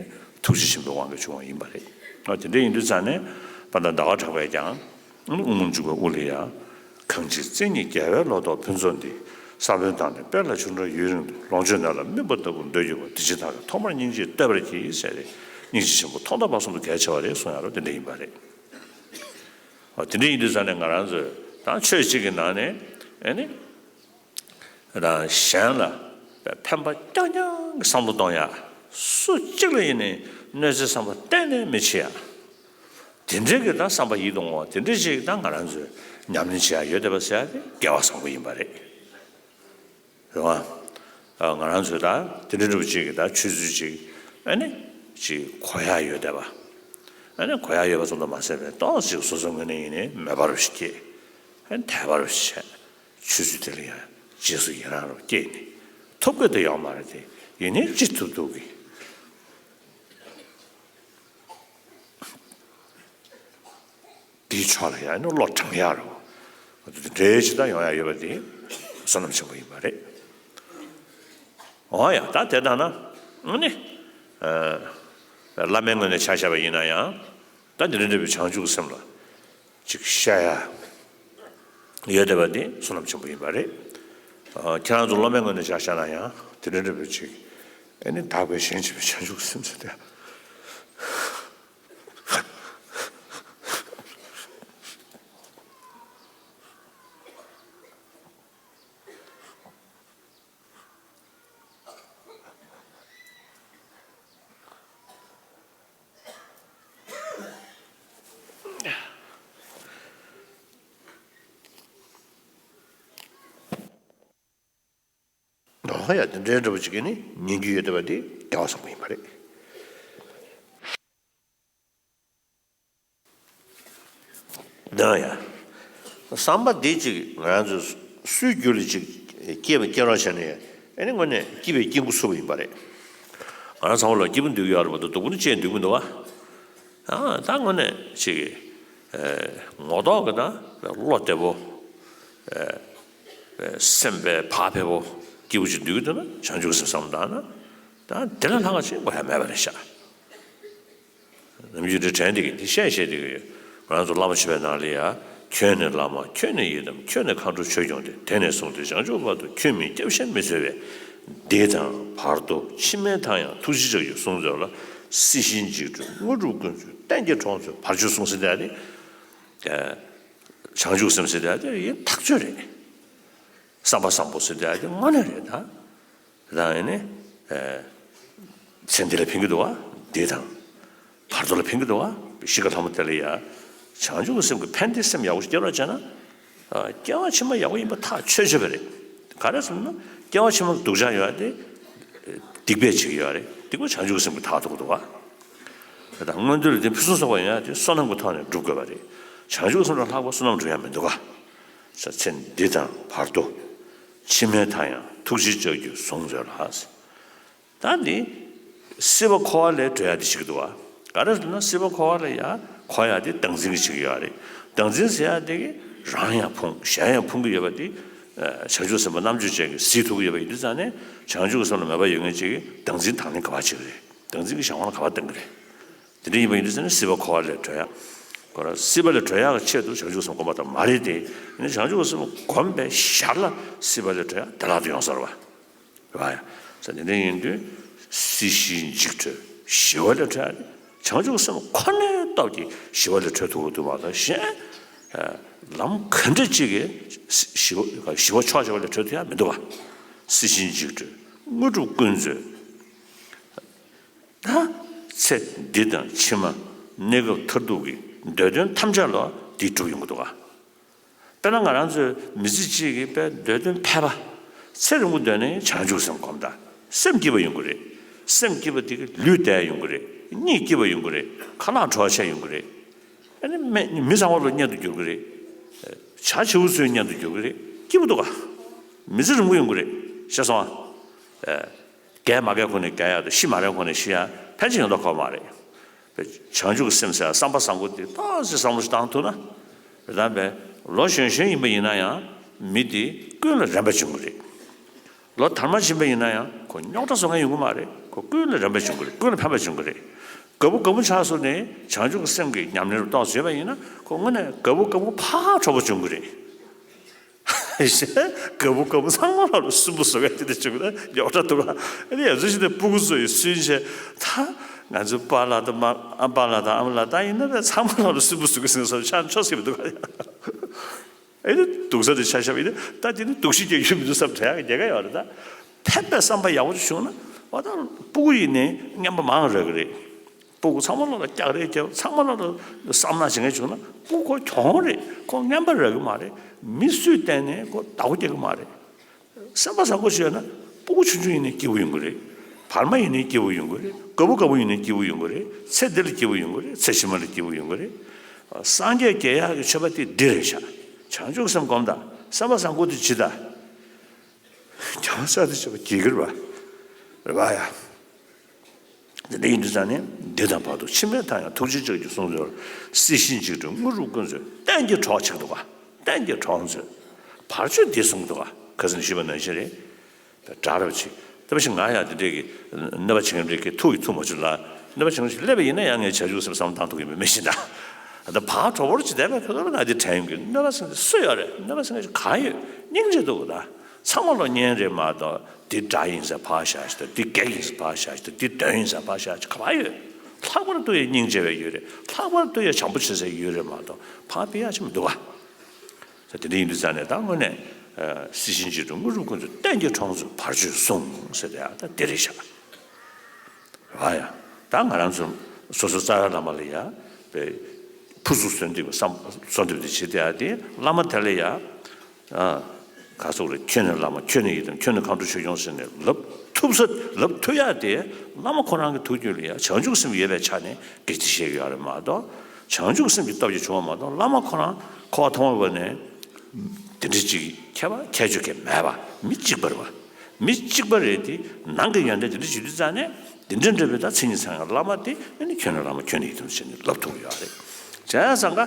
ཐུགས་རྗེ་ཆེན་པོའི་དབང་གིས་བྱུང་བ་ཡིན་པ་རེད། ཨ་དེ་འདྲ་ཡིན་དུས་ཙང་ནས་དཔལ་ལྡན་ཟླ་བ་གྲགས་པས་ཀྱང་། དབུ་མ་འཇུག་པའི་དབུ་ལ་ཡང་། གང་ཕྱིར་བརྩེ་ཉིད་རྒྱལ་བའི་ལོ་ཏོག་ཕུན་ཚོགས་འདི། ས་བོན་དང་ནི་དཔལ་ལ་ཆུ་འདྲ་ཡུན་རིང་དུ། ལོངས་སྤྱོད་ནད་ལ་སྨིན་པ་ལྟ་བུར་འདོད་གྱུར་པ། དེ་ཕྱིར་བདག་གིས་ཐོག་མར་སྙིང་རྗེས་བསྟོད་པར་བགྱི་ཟེར་ཏེ་སྙིང་རྗེ་ཆེན་པོ་ཐོག་མཐའ་བར་གསུམ་དུ་གལ་ཆེ་བ་རེད་གསུང་ཡག་རོ་དེ་འདྲ་ཡིན་པ་རེད། འོ་དེ་འདྲ་ཡིན་དུས་ཙང་ནས་ང་རང་ཚོས་ད་ཆོས་གཅིག་གི་ནང་ནས་ཨེ་ནི། རང་གཞན་ལ་ཕན་པ་རྐྱང་རྐྱང་གི་བསམ་བློ་གཏོང་ཡག་སུ་གཅིག་ལ་ཡིན་ནའི་གནོད་འཚེ་བསམ་བློ་གཏན་ནས་མི་བྱེད་ཡག་དེ་འདྲའི་གི་ད་བསམ་པ་ཡིད་དུ་འོང་བ་དེ་འདྲ་ཞིག་ད་ང་རང་ཚོས་ཉམས་ལེན་བྱེད་ཡག་ཡོད་བསྡད་པ་ཟེར་ཡག་དེ་སྐལ་བ་བཟང་པོ་ཡིན་པ་རེད། རེད་བ། ང་རང་ཚོས་ད་དེ་འདྲ་འདྲ་པོ་ཅིག་གི་ད་ཆོས་ཚུལ་ཅིག་ཨ་ནི་ཅིག་གོ་ཡག་ཡོད་བསྡད་པ། ཨ་ནི་གོ་ཡག་ཡོད་པ་ཙམ་དུ་མ་ཟད་པའི་ཏོག་ཙམ་ཅིག་སོ་སོའི་ངོས་ནས་ཡིན་ནའི་མོས་པ་རུ་ཞིག་སྐྱེས། ཨ་ནི་དད་པ་རུ་ཞིག་བྱས། ཆོས་ཚུལ་དེ་ལ་ཡང་རྗེས་སུ་ཡི་རང་རུ་སྐྱེས་ནས་ཐོབ་དགོས་དེ་ཡོད་མ་རེད་དེ་ཡིན་ནའི་ཅི་ཐུབ་ཐུབ་ཀྱིས་དེའི་ཕྱོགས་ལ་ཡང་ནི་བློ་དྲང་ཡག་རུ་འདྲེས་ཅི་ད་ཡོང་ཡག་ཡོད་པ་དེ་བསོད་ནམས་ཆེན་པོ་ཡིན་པ་རེད། འོ་ཡ་ད་དེ་ལྟ་ན་ཨ་ནི་བླ་མའི་ངོས་ནས་ཆ་བཞག་པ་ཡིན་ན་ཡང་ད་འདི་འདྲ་འདྲ་བའི་བྱང་ཆུབ་སེམས་ལ་ཅིག་བཤད་ཡག་ཡོད་བསྡད་པ་དེ་བསོད་ནམས་ཆེན་པོ་ཡིན་པ་རེད། ཁྱེད་རང་ཚོ་སློབ་མའི་ངོས་ནས་བཞག་བཞག་ན་ཡང་དེ་འདྲ་འདྲ་པོ་ཅིག་ཨེ་ནི་དག་པའི་ཞིང་ཆེན་པའི་བྱང་ཆུབ་སེམས་ཟེར་ཏེ། ཨོ་ཡ། དེ་འདྲའི་འདྲ་པོ་ཅིག་གིས་ནི་ཉན་རྒྱུ་ཡོད་བསྡད་པ་དེ་སྐལ་བ་བཟང་པོ་ཡིན་པ་རེད། ན་ཡ། བསམ་པ་འདི་ཅིག་ང་རང་ཚོ་སུའི་རྒྱུད་ལ་ཅིག་སྐྱེས་པ་སྐྱེ་རོགས་བྱས་ནས་ཨེ་ནི་དངོས་གནས་སྐྱིད་པའི་སྐྱིད་འགོ་ཚུགས་པ་ཡིན་པ་རེད། ང་རང་ཚང་མ་ལ་སྐྱིད་པོ་འདུག་ཡོད་རེད་མ་གཏོགས་སྡུག་པོ་ནི་ཅི་ཡང་འདུག་མི་འདུག་བ། ཨ་ད་དངོས་གནས་ཅིག་ངོ་ཐོག་གི་ད་བློ་བདེ་པོ། སེམས་པའི་བག་ཕེབས་པོ་སྐྱིད་པོ་ཅིག་འདུག་གི་འདུག་ན་བྱང་ཆུབ་སེམས་བསམ་བཏང་ན། ད་དེ་ལས་ལྷག་པ་ཅིག་དགོས་ཡ་མེད་པ་རེད་ཤག་ནམ་རྒྱུན་དེ་དྲན་བསྡད་ཀྱི་དེ་བཤད་བཤད་བསྡད་ཀྱི་ཡོད། ང་རང་ཚོ་བླ་མ་མཆོད་པའི་ནང་ལ་ཡ། ཁྱོད་ནི་བླ་མ་ཁྱོད་ནི་ཡི་དམ་ཁྱོད་ནི་མཁའ་འགྲོ་ཆོས་སྐྱོང་སྟེ། དེ་ནས་བཟུང་སྟེ་བྱང་ཆུབ་བར་དུ་ཁྱོད་མིན་སྐྱབས་གཞན་མི་འཚོལ་བས། འདི་དང་བར་དོ་ཕྱི་མའི་མཐའ་ཡང་ཐུགས་རྗེ་ལྕགས་ཀྱུས་བཟུང་མཛོད་ལ། སྲིད་ཞིའི་འཇིགས་བྲལ་དངོས་གྲུབ་ཀུན་སྩོལ་གཏན་གྱི་གྲོགས་མཛོད་བར་གཅོད་གསུངས་ཟིན་ཏེ། བྱང་ཆུབ་སེམས་ཟེར་ཏེ་ཡིན་ཐག་ཆོད་རེད། བསམ་པ་བཟང་པོ་ཟེར་ཏེ་དངོས་གནས་རེད་ད། རང་ཡིན་ནི། ཚེ་འདི་ལ་ཕན་གྱི་འདུག་བ། འདི་དང་། བར་དོ་ལ་ཕན་གྱི་འདུག་བ། གཤིས་ཀ་ལྷ་མོ་དེ་ལ་ཡ། བྱང་ཆུབ་སེམས་ཀྱི་ཕན་བདེའི་སེམས་ཡག་པོ་ཞིག་སྐྱེ་རོགས་བྱས་ན། སྐྱེ་བ་ཕྱི་མ་ཡག་པོ་ཡིན་པ་ཐག་ཆོད་ཆོད་པ་རེད། ག་རེ་ཟེར་ན། སྐྱེ་བ་ཕྱི་མ་སྡུག་ཅག་ཡོད་དེ། སྡིག་པས་བྱེད་ཀྱི་ཡོད་རེད། སྡིག་པ་བྱང་ཆུབ་སེམས་ཀྱིས་དག་ཐུབ་ཀྱི་འདུག་བ། ད་མངོན་མཐོ་ལ་དེ་ཕུན་སུམ་ཚོགས་པ་ཡོང་ཡ་དེ་བསོད་ནམས་ཀྱི་ཐོག་ནས་སྒྲུབ་དགོས་པ་རེད། བྱང་ཆུབ་སེམས་ལ་ལྷག་པ་བསོད་ནམས་སྒྲུབ་ཡ་མི་འདུག་ག་ཚེ་འདི་དང་བར་དོ། ཕྱི་མའི་མཐའ་ཡང་ཐུགས་རྗེའི་ལྕགས་ཀྱུས་བཟུང་མཛོད་ལ། ད་འདི། སྲིད་པ་འཁོར་བ་ལས་གྲོལ་ཡ་དེ་ཞིག་འདུག་བ། ག་རེ་ཟེར་ན་སྲིད་པ་འཁོར་བ་ལ་ཡ་འཁོར་ཡ་དེ་བདག་འཛིན་གྱིས་བྱེད་ཀྱི་ཡོད་རེད། བདག་འཛིན་ཟེར་ཡ་དེ་གི་རང་ཡང་ཕུང་གཞན་ཡང་ཕུང་གི་ཡོད་པ་དེ། བྱང་ཆུབ་སེམས་དཔའ་རྣམ་དཔྱོད་ཅན་གྱིས་གཟིགས་ཐུབ་ཀྱི་ཡོད་པ་ཡིན་དུས་ཙང་ནས་བྱང་ཆུབ་སེམས་ལ་མོས་པ་ཡོད་མཁན་ཅིག་གིས་བདག་འཛིན་དང་ལེན་ག་པར་བྱེད་ཀྱི་རེད། བདག་འཛིན་གྱི་གཞན་དབང་ལ་ག་པར་གཏོང་གི་རེད། དེ་འདྲ་ཡིན་པ་ཡིན་དུས་ཙང་ནས་སྲིད་པ་འཁོར་བ་ལས་གྲོལ་ཡ། ཁོ་རང་སྲིད་པ་ལས་གྲོལ་ཡག་གི་ཆེད་དུ་བྱང་ཆུབ་སེམས་བསྒོམ་པ་དང་མ་རེད་དེ། ཡིན་ན་བྱང་ཆུབ་སེམས་བསྒོམས་པའི་ཞར་ལ་སྲིད་པ་ལས་གྲོལ་ཡ་དེ་ལྷག་ཏུ་ཡོང་ས་རེད་བ། རེད་བ་ཡ། ས་དེ་འདྲ་ཡིན་དུས། སྲིད་ཞིའི་འཇིགས་བྲལ་ཞི་བ་ལས་གྲོལ་ཡ་དེ། བྱང་ཆུབ་སེམས་ཁོ་ནའི་སྟོབས་ཀྱིས་ཞི་བ་ལས་གྲོལ་ཐུབ་ཀྱི་འདུག་མ་གཏོགས་གཞན། ལམ་ག་འདྲ་ཅིག་གིས་ཞི་བ་ཞི་བ་ཕྱོགས་ཆེ་བ་ལས་གྲོལ་ཐུབ་ཡ་མི་འདུག་བ། སྲིད་ཞིའི་འཇིགས་བྲལ་དངོས་གྲུབ་ཀུན་སྩོལ། ད་ཚེ་འདི་དང་ཕྱི་མ་གནས་སྐབས་མཐར་ཐུག་གི་འདོད་དོན་ཐམས་ཅད་ལ་འདི་སྒྲུབ་ཡོང་གི་འདུག་ག་དཔེར་ན་ང་རང་ཚོའི་མི་ཚེ་གཅིག་གི་དཔེ་འདོད་དོན་ཕལ་པ། ཚེ་རིང་པོ་འདོད་ན་བྱང་ཆུབ་སེམས་བསྒོམ་དང་། སེམས་སྐྱིད་པ་ཡོང་གི་རེད། སེམས་སྐྱིད་པ་དེ་གིས་ལུས་བདེ་ཡོང་གི་རེད། གཉིད་སྐྱིད་པ་ཡོང་གི་རེད། ཁ་ལག་བྲོ་བ་ཆེ་ཡོང་གི་རེད། ཨ་ནི་མི་མི་ཚང་མ་ལ་གཉེན་དུ་འགྱུར་གི་རེད། བྱ་བྱིའུ་ཚོའི་གཉེན་དུ་འགྱུར་གི་རེད། སྐྱིད་པོ་འདུག་ག་མི་ཚེ་རིང་པོ་ཡོང་གི་རེད། ཤེས་སོང་ཨ། རྒས་མ་རྒས་གོང་ནས་རྒས་ཡག་དང་ཤི་མ་རན་གོང་ནས་ཤི་ཡག་ཕལ་ཆེར་ཡོང་མདོག་ཁ་པོ་མ་རེད། བྱང་ཆུབ་ཀྱི་སེམས་ཟེར་བསམ་པ་བཟང་པོ་དེ་ཏོག་ཙམ་བསམ་བློ་ཞིག་བཏང་ཐུབ་ན། རེད་དམ་པས། ལོ་གཞོན་གཞོན་ཡིན་པ་ཡིན་ན་ཡང་མི་དེ་ཀུན་ལ་རན་པ་བྱུང་གི་རེད། ལོ་དར་མ་ཕྱིན་པ་ཡིན་ན་ཡང་ཁོ་རྙོག་དྲ་བཟོ་མཁན་ཡོང་གི་མ་རེད། ཁོ་ཀུན་ལ་རན་པ་བྱུང་གི་རེད། ཀུན་ལ་ཕན་པ་བྱུང་གི་རེད། རྒད་པོ་རྒད་པོ་ཆགས་སོང་ནས་བྱང་ཆུབ་ཀྱི་སེམས་ཀྱི་ཉམས་ལེན་རུ་ཏོག་ཙམ་བྱས་པ་ཡིན་ན་ཁོ་དངོས་གནས་རྒད་པོ་རྒད་པོ་ཕར་གྲོགས་པོ་བྱུང་གི་རེད། རྒད་པོ་རྒད་པོ་ཚང་མ་ལ་སུན་པོ་བཟོ་མཁན་དེ་འདྲ་བྱུང་ན་རྙོག་དྲ་འདུག་ག་ཨ་ནི་ཡང་ཚོད་ཅིག་ནས་སྤུ་གུ་ཚོ་ཡི་སུན་བྱས། ད་ང་ཚོའི་པཱ་ལགས་དང་མ་ཨ་པཱ་ལགས་དང་ཨ་མ་ལགས་ད་ཡིན་ན་ད་ཚང་མ་ལ་སུན་པོ་བཟོ་གི་ཟིན་སོང་ཆ་ཆོག་ཟིན་མི་འདུག་ག་ཨེ་ནི་སྡུག་ས་དེ་ཆ་བཞག་པ་ཡིན་ན་ད་དེ་ནི་སྡུག་ཤི་རྒྱག་རྒྱུ་མི་འདུག་བསམ་དྲན་ཡག་རྒྱལ་ཁ་ཡོད་རེད་ད། ཕན་པའི་བསམ་པ་ཡག་པོ་ཅིག་བྱུང་ན་འོ་ད་སྤུ་གུ་ཡིན་ནའི་རྔན་པ་མང་རག་གི་རེད། སྤུ་གུ་ཚང་མ་ལོག་ལ་སྐྱག་རེ་རྒྱབ། ཚང་མ་ལོག་ལ་བསམ་ན་བྱེད་མཁན་བྱུང་ན་སྤུ་གུ་ཁོ་གྱོང་རེད། ཁོ་རྔན་པ་རག་གི་མ་རེད། མི་སུས་བལྟས་ནའི་ཁོ་བདག་པོ་རྒྱག་གི་མ་རེད། སེམས་པ་བཟང་པོ་ཞིག་ཡོད་ན་སྤུ་གུ་ཆུང་ཆུང་ཡིན་ནའི་སྐྱིད་པོ་ཡོང་གི་རེད། བར་མ་ཡིན་ནའི་སྐྱིད་པོ་ཡོང་གི་རེད། རྒད་པོ་རྒད་པོ་ཡིན་ནའི་སྐྱིད་པོ་ཡོང་གི་རེད། ཚེ་འདི་ལ་སྐྱིད་པོ་ཡོང་གི་རེད། ཚེ་ཕྱི་མ་ལ་སྐྱིད་པོ་ཡོང་གི་རེད། སངས་རྒྱས་རྒྱལ་ཡག་གི་མཆོད་པ་དེ་འདི་རེད་ཤག་བྱང་ཆུབ་སེམས་སྒོམ་དང་། སེམས་པ་བཟང་པོ་དེ་ཇི་ལྟ། བྱང་ས་དེ་ཆོས་པ་གྱིས་ཀྱིར་བ། རེད་བ་ཡ། དེ་འདྲ་ཡིན་དུས་ཙང་ནས་འདི་དང་བར་དུ་ཕྱི་མའི་མཐའ་ཡང་ཐུགས་རྗེའི་ལྕགས་ཀྱུས་བཟུང་མཛོད་ལ། སྲིད་ཞིའི་འཇིགས་བྲལ་དངོས་གྲུབ་ཀུན་སྩོལ་གཏན་གྱི་གྲོགས་ཆགས་འདུག་ག་གཏན་གྱི་གྲོགས་མཛོད། བར་གཅོད་འདི་གསུངས་འདུག་ག་ཁ་སང་ཞུས་པ་ནང་བཞིན་རེད། དགྲ་རབ་ཆེ། ལྟ་བ་ཞིག་ང་ཡང་དེ་འདྲས་ཀྱི་གནོད་པ་བྱེད་མཁན་རིགས་ཀྱི་ཐུགས་ཀྱི་ཐུགས་མ་ཆུད་ལ། གནོད་པ་བྱེད་མཁན་ཞིག་སླེབས་པ་ཡིན་ན་ཡང་ངས་བྱ་ཆུ་སེམས་བསམ་བཏང་ཐུབ་ཀྱི་མེད་མེད་བཞིན་ད། ད་བག་གྲོ་བོར་ཅིག་བསྡད་པའི་ཁ་ཐོར་ང་འདི་དྲན་ཡོང་གི། གནོད་པ་ཟེར་མཁན་སུ་ཡོད་རེད། གནོད་པ་ཟེར་མཁན་ཞིག་གང་ཡོད། སྙིང་རྗེ་འདུག་ད། ཚང་མ་ལོ་གཉན་རེད་མ་གཏོགས། འདི་དགྲ་ཡིན་ཟེར་ཕར་བཞག་ཞིག་དང་། འདི་བགེགས་ཡིན་ཟེར་ཕར་བཞག་ཞིག་དང་། འདི་གདོན་ཡིན་ཟེར་ཕར་བཞག་ཞིག་ག་པར་ཡོད། ལྷག་པར་དུ་ཡང་སྙིང་རྗེ་བའི་ཡུལ་རེད། ལྷག་པར་དུ་ཡང་བྱམས་པོ་བྱེད་སའི་ཡུལ་རེད་མ་གཏོགས། ཕར་ཕུད་ཡག་ཅིག་མི་འདུག་ག། ས་དེ་འདྲ་ཡིན་དུས་ཙང་ནས། ད་དངོས་གནས་སྲིད་ཞིའི་འཇིག་རྟེན་དངོས་གྲུབ་ཀུན་ཏུ། གཏན་གྱི་གྲོགས་མཛོད་བར་གཅོད་བསྲུང་ཟེར་དེ་ཡང་ད་འདི་རེད་ཤག། རེད་པ་ཡ། ད་ང་རང་ཚོ་སོ་སོ་རྩ་བའི་བླ་མ་ལ་ཡ་པའི་ཕུར་ཚུགས་གསོལ་འདེབས། བསམ་གསོལ་འདེབས་དེ་བྱེད་དེ་ཡ། དེ་བླ་མ་དེ་ལ་ཡ། ཨ། ག་ཟེར་རེད། ཁྱོད་ནི་བླ་མ། ཁྱོད་ནི་ཡི་དམ། ཁྱོད་ནི་མཁའ་འགྲོ་ཆོས་སྐྱོང་ཟེར་ནས་ལབ་ཐུབ་ས། ལབ་ཐུབ་ཡ་དེ་བླ་མ་ཁོ་རང་གི་ཐུགས་རྒྱུད་ལ་ཡ་བྱང་ཆུབ་སེམས་ཡོད་པའི་ཆ་ནས་སྐད་ཆ་བཤད་ཀྱི་ཡོད་རེད་མ་གཏོགས། བྱང་ཆུབ་སེམས་ཀྱི་སྟོབས་ཀྱིས་བྱུང་བ་མ་གཏོགས། བླ་མ་ཁོ་རང་འཁོར་བ་ཐོག་མ་བར་ནས་དེ་འདྲ་ཅིག་ཁྱད་པར་ཁྱད་ཆོས་གང་མེད་པ། མི་གཅིག་པ་རེད་པ། མི་གཅིག་པ་རེད་དེ། ནང་གི་ཡོན་ཏན་དེ་འདྲ་བྱེད་དུས་ཙང་ནས། དེ་འདྲ་འདྲ་བའི་ད་མཚན་ཉིད་ཚང་བའི་བླ་མ་དེ། ཨ་ནི་ཁྱོད་ནི་བླ་མ། ཁྱོད་ནི་ཡི་དམ་ཟེར་ནས་ལབ་ཐུབ་ཀྱི་ཡོད་རེད། བྱས་ཙང་ཀ་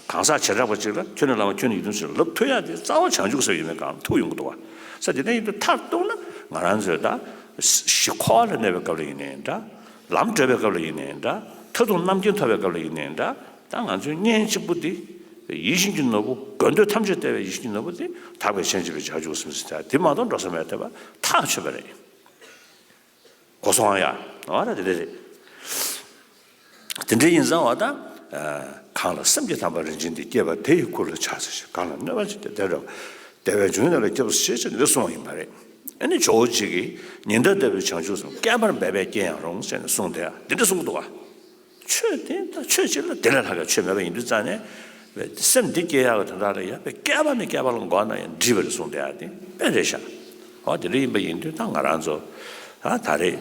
གང་ཟག་བྱེ་བྲག་པ་ཅིག་ལ་ཁྱོད་ནི་བླ་མ། ཁྱོད་ནི་ཡི་དམ་ཟེར་ལབ་ཐུབ་ཡ་དེ་རྩ་བ་བྱང་ཆུབ་སེམས་ཡོད་མེད་སྒང་ཐུག་ཡོང་གི་འདུག་པ། ས་དེ་འདྲ་ཡིན་དུས་མཐར་གཏུགས་ན། ང་རང་ཚོས་ད་ཞི་འཁོར་བ་ལ་གནས་པའི་སྐབས་ལ་ཡིན་ནའི་འདྲ། ལམ་བགྲོད་པའི་སྐབས་ལ་ཡིན་ནའི་འདྲ། མཐར་ཐུག་རྣམ་མཁྱེན་ཐོབ་པའི་སྐབས་ལ་ཡིན་ནའི་འདྲ། ད་ང་ཚོའི་གཉེན་གཅིག་པུ་དེ། ཡིད་བཞིན་གྱི་ནོར་བུ། དགོས་འདོད་ཐམས་ཅད་སྟེར་བའི་ཡིད་བཞིན་གྱི་ནོར་བུ་དེ། དག་པའི་སྤྱན་འབྱེད་པའི་བྱང་ཆུབ་སེམས་ཟེར་ཡ་དེ་མ་གཏོགས་འགྲོ་ས་མེད་བསྡད་པ་ཐག་ཆོད་པ་རེད། གོ་སོང་ཨ་ཡ། འོ་ན་དེ་འདྲ་རེད། དེ་འདྲ་ཡིན་ཙང་བ་ད། གང་ལ་སེམས་ཀྱི་དམ་པ་རིན་ཆེན་འདི། སྐྱེས་པ་དེ་ཡི་སྐུ་ལ་ཕྱག་འཚལ་ཞིང་། གང་ལ་གནོད་པ་བྱེད་དེ་བདེ་འགྲོ་བ། བདེ་བའི་འབྱུང་གནས་ལ་སྐྱབས་སུ་མཆི་ཞེས་འདི་གསུངས་པ་ཡིན་པ་རེད། ཨ་ནི་ཇོ་བོ་རྗེ་གིས་ཉི་ཟླ་ལྟ་བུའི་བྱང་ཆུབ་སེམས། བསྐལ་པར་འབད་པས་སྐྱེ་ཡང་རུང་ཟེར་ནས་གསུངས་ཏེ། འདི་འདྲ་གསུངས་འདུག་ག། ཆོས་དེ་ད་ཆོས་གཅིག་ལ་དེ་ལས་ལྷག་པའི་ཆོས་མེད་པ་ཡིན་དུས་ཙང་ནས། སེམས་འདི་སྐྱེ་ཡག་གི་དོན་དག་ལ་ཡང་བསྐལ་པ་ནས་བསྐལ་པ་ལ་འགོར་ན་ཡང་འགྲིག་པ་རེད་གསུངས་ཏེ། ཨ། དེ་དཔེ་རེད་ཤག། འོ་དེ་འདྲ་ཡིན་པ་ཡིན་དུས་ད་ང་རང་ཚོ་ད་ད་རེས་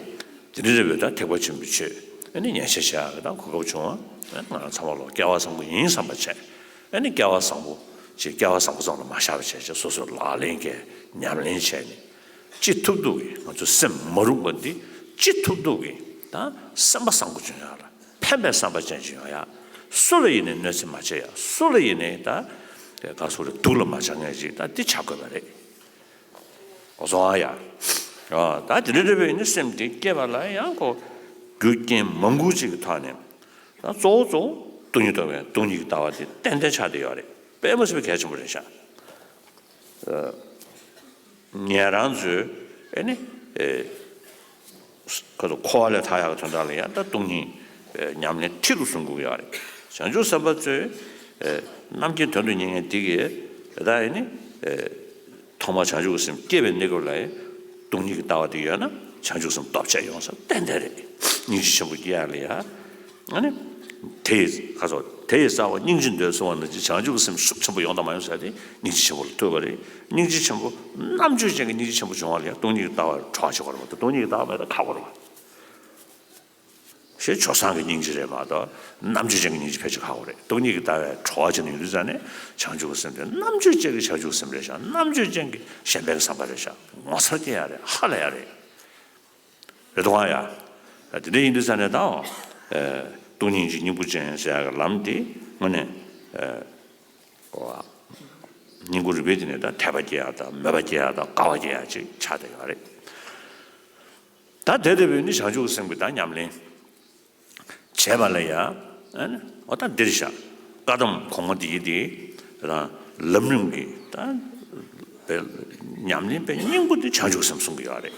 དེ་འདྲ་རེད་པས། ད་ཐེག་པ་ཆེན་པོའི་ཆོས་ཨ་ནི་ཉམས་བཞེས་བྱེད་ཡག་གི་ད་གོ་སྐབས་བྱུང་བ། ང་རང་ཚང་མ་ལོ་སྐལ་བ་བཟང་པོ་ཡིན་བསམ་པ་བྱས། ཨ་ནི་སྐལ་བ་བཟང་པོ་ཅིག། སྐལ་བ་བཟང་པོ་ཙམ་ལ་མ་བཞག་པ་བྱས་བྱས། སོ་སོས་ལག་ལེན་བཀལ། ཉམས་ལེན་བྱས་ནས། ཅི་ཐུབ་ཐུབ་ཀྱིས་ང་ཚོ་སེམས་མ་རུངས་པ་འདི་ཅི་ཐུབ་ཐུབ་ཀྱིས་ད་སེམས་པ་བཟང་པོ་བྱུང་ཡག་ལ། ཕན་པའི་བསམ་པ་ཅན་ཅིག་ཡོང་ཡག། སུ་ལ་ཡིན་ནའི་གནོད་འཚེ་མ་བྱེད་ཡག། སུ་ལ་ཡིན་ནའི་ད་ག་སོ་རེ་སྡུག་ལ་མ་ཆགས་མཁན་ཅིག་ད་འདི་བྱ་དགོས་པ་རེད། འོ་སོང་ཨ་ཡ། ཨ། ད་དེ་འདྲ་འདྲ་བའི་ནི་སེམས་དེ་སྐྱེས་པ་ལ་ཡང་ཁོ་རྒྱུ་རྐྱེན་མང་པོ་ཅིག་གི་ཐོག་ནས། ད་གཙོ་བོ་གཙོ་བོ་སྟོང་ཉིད་རྟོགས་པའི་སྟོང་ཉིད་ཀྱི་ལྟ་བ་དེ་ཏན་ཏན་ཆགས་བསྡད་ཡོད་རེད། དཔེ་མ་སྲིད་པའི་གལ་ཆེན་པོ་རེད་ཤག། ཨ། ཉན་རང་ཚོས་ཨེ་ནི་ཨེ་ཁོ་ཚོ་འཁོར་བ་ལས་ཐར་ཡག་གི་དོན་དག་ལ་ཡང་ད་སྟོང་ཉིད་ཨེ་ཉམས་ལེན་མཐིལ་དུ་བཟུང་དགོས་ཀྱི་ཡོད་རེད། བྱང་ཆུབ་སེམས་དཔའ་ཚོས་ཨེ་རྣམ་མཁྱེན་དོན་དུ་གཉེར་མཁན་དེ་གིས་ད་ཨེ་ནི་ཨེ་ཐོག་མར་བྱང་ཆུབ་ཀྱི་སེམས་སྐྱེས་པའི་གནས་སྐབས་ལ་ཡང་སྟོང་ཉིད་ཀྱི་ལྟ་བ་དེ་ཡོད་ན་བྱང་ཆུབ་སེམས་སྟོབས་ཆེ་ཡོང་ས་ཏན་ཏན་རེད། སྙིང་རྗེ་ཆེན་པོ་སྐྱེ་ཡག་ལ་ཡང་། ཨ་ནི། དེ་ཡི་ཁ་སོ། དེ་ཡི་རྩ་བ་སྙིང་རྗེ་འདོད་གསུངས་པ་ནང་བཞིན་བྱང་ཆུབ་སེམས་ཤུགས་ཆེན་པོ་ཡོང་དང་མ་ཡོང་ཟེར་དེ་སྙིང་རྗེ་ཆེན་པོ་ལ་ཐུག་པ་རེད། སྙིང་རྗེ་ཆེན་པོ་རྣམ་དཔྱོད་ཅན་གྱི་སྙིང་རྗེ་ཆེན་པོ་བྱུང་བ་ལ་ཡང་སྟོང་ཉིད་ཀྱི་ལྟ་བར་གྲོགས་བྱེད་དགོས་རེད་པ། སྟོང་ཉིད་ཀྱི་ལྟ་བ་མེད་ན་ཁག་པོ་རེད་པ། ཞེས་སྦྱོར་བཟང་གི་སྙིང་རྗེ་རེད་མ་གཏོགས་རྣམ་དཔྱོད་ཅན་གྱི་སྙིང་རྗེ་ཕལ་ཆེར་ཁག་པོ་རེད། སྟོང་ཉིད་ཀྱི་ལྟ་བའི་གྲོགས་བྱེད་ནས་ཡོང་དུས་ཙང་ནས་བྱང་ཆུབ་ཀྱི་སེམས་དེ་རྣམ་དཔྱོད་ཅན་གྱི་བྱང་ཆུབ་སེམས་རེད་ཤག། རྣམ་དཔྱོད་ཅན་གྱི་གཞན་ཕན་གྱི་བསམ་པ་རེད་ཤག། ངོ་མཚར་སྐྱེ་ཡག་རེད། ཧ་ལས་ཡག་རེད། རེད་དོ་ཨ་ཡ། དེ་འདྲ་ཡིན་དུས་ཙང་ནས་ད། ཨེ། སྟོང་ཉིད་ཀྱི་སྙིང་པོ་ཅན་ཟེར་ཡག་གི་ལམ་དེ་དངོས་གནས། ཨེ། ཀོ་བ། སྙིང་པོ་རིམ་པས་དེ་ནས་ད་དད་པ་སྐྱེ་ཡག་དང་། མོས་པ་སྐྱེ་ཡག་དང་། དགའ་བ་སྐྱེ་ཡག་ཅིག་ཆགས་བསྡད་ཡོད་རེད། ད་དེ་ལྟ་བུའི་ནི་བྱང་ཆུབ་སེམས་ཀྱི་ད་ཉམས་ལེན་བྱས་པ་ལ་ཡ། ཨ་ནི་འོ་ད་འདིར་བཞག། བཀའ་གདམས་གོང་མ་འདི་ཡི་དེ་རང་ལམ་རིམ་གྱི་ད་ཉམས་ལེན་པའི་སྙིང་པོ་དེ་བྱང་ཆུབ་སེམས་གསུང་གི་ཡོད་རེད།